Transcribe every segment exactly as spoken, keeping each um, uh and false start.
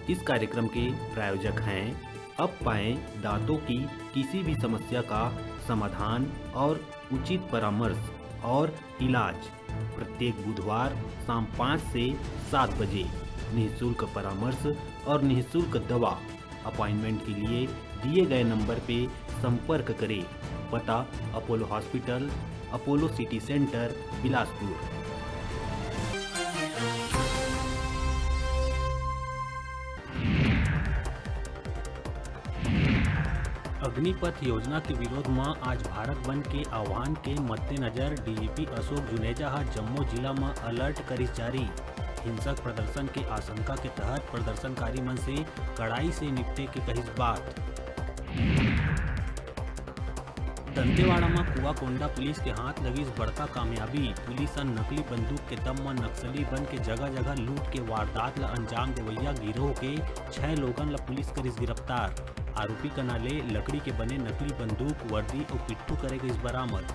इस कार्यक्रम के प्रायोजक हैं, अब पाएं दांतों की किसी भी समस्या का समाधान और उचित परामर्श और इलाज। प्रत्येक बुधवार शाम पाँच से सात बजे निःशुल्क परामर्श और निःशुल्क दवा। अपॉइंटमेंट के लिए दिए गए नंबर पे संपर्क करें। पता: Apollo hospital, Apollo city centre, Bilaspur. Agnipath योजना के विरोध म आज भारत बंद के आह्वान के मद्देनजर डीजीपी अशोक जुनेजा ह जम्मो जिला म अलर्ट करिस जारी। हिंसक प्रदर्शन के आशंका के तहत प्रदर्शनकारी मन से कड़ाई से निपटे के कहिस बात। दंतेवाड़ा म कुआकोंडा पुलिस के हाथ लगिस बड़का कामयाबी। पुलिस ह नकली बंदूक के दम म नक्सली बन के जगह-जगह लूट के वारदात ल अंजाम देवइया गिरोह के छह लोगन ल पुलिस करिस गिरफ्तार। आरोपी कना ले लकड़ी के बने नकली बंदूक, वर्दी अउ पिट्ठू करे गइस बरामद।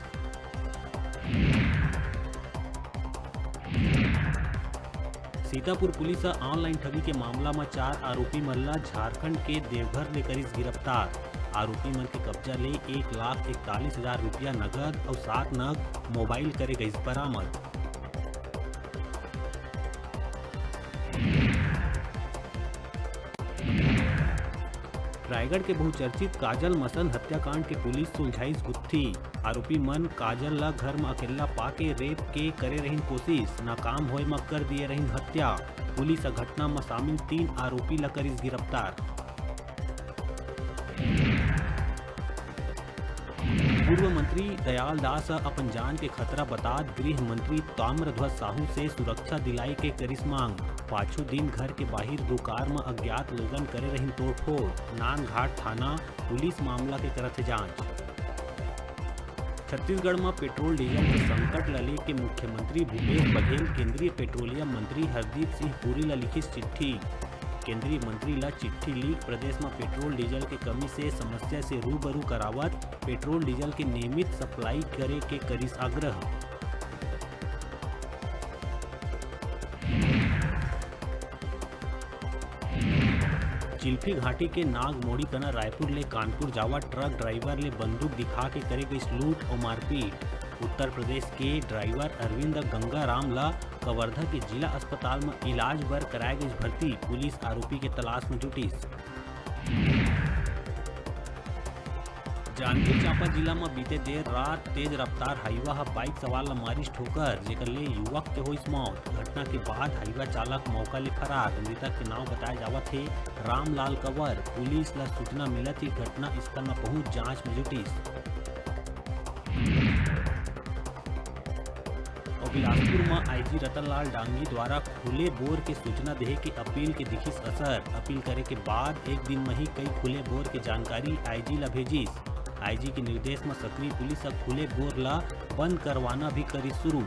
सीतापुर पुलिस ह ऑनलाइन ठगी के मामला म चार आरोपी मन ल झारखंड के देवघर ले करिस गिरफ्तार। आरोपी मन के कब्जा ले एक लाख इकतालीस हजार रुपया नगद अउ सात नग मोबाइल करे गइस बरामद। रायगढ़ के बहुचर्चित काजल मसन हत्याकांड के पुलिस सुलझाइस गुत्थी। आरोपी मन काजल ल घर म अकेल्ला पाके रेप के करे रहिन कोशिश, नाकाम होए म कर दिए रहिन हत्या। पुलिस ह घटना म शामिल तीन आरोपी ल करिस गिरफ्तार। पूर्व मंत्री दयाल दास ह अपन जान के खतरा बतात गृह मंत्री ताम्रध्वज साहू से सुरक्षा दिलाई के करिस मांग। पाछू दिन घर के बाहिर दो कार म अज्ञात लोगन करे रहिन तोड़फोड़। नांदघाट थाना पुलिस मामला के करत हे जांच। छत्तीसगढ़ म पेट्रोल डीजल के संकट ल लेके मुख्यमंत्री भूपेश बघेल केंद्रीय पेट्रोलियम मंत्री हरदीप सिंह पुरी ल लिखिस चिट्ठी। केंद्रीय मंत्री ल चिट्ठी लिख प्रदेश म पेट्रोल डीजल के कमी से समस्या से रूबरू करावत पेट्रोल डीजल के नियमित सप्लाई करे के करिस आग्रह। चिल्फी घाटी के नागमोड़ी कना रायपुर ले कानपुर जावत ट्रक ड्राइवर ले बंदूक दिखा के करे गइस लूट अउ मारपीट। उत्तर प्रदेश के ड्राइवर अरविंद गंगाराम ल कवर्धा के जिला अस्पताल म इलाज बर कराए गइस भर्ती। पुलिस आरोपी के तलाश म जुटिस। जांजगीर चांपा जिला म बीते देर रात तेज रफ्तार हाईवा ह बाइक सवार ल मारिस ठोकर, जेकर ले युवक के होइस मौत। घटना के बाद हाईवा चालक मौका ले फरार। मृतक के नाव बताए जावत हे रामलाल कंवर। पुलिस ल सूचना मिलत ही घटना स्थल म पहुंच जांच म जुटिस। अउ बिलासपुर म आईजी रतनलाल डांगी द्वारा खुले बोर के सूचना देहे के अपील के दिखिस असर। अपील करे के बाद एक दिन म ही कई खुले बोर के जानकारी आईजी ल भेजिस। आईजी के निर्देश म सक्रिय पुलिस ह खुले बोर ल बंद करवाना भी करिस शुरू।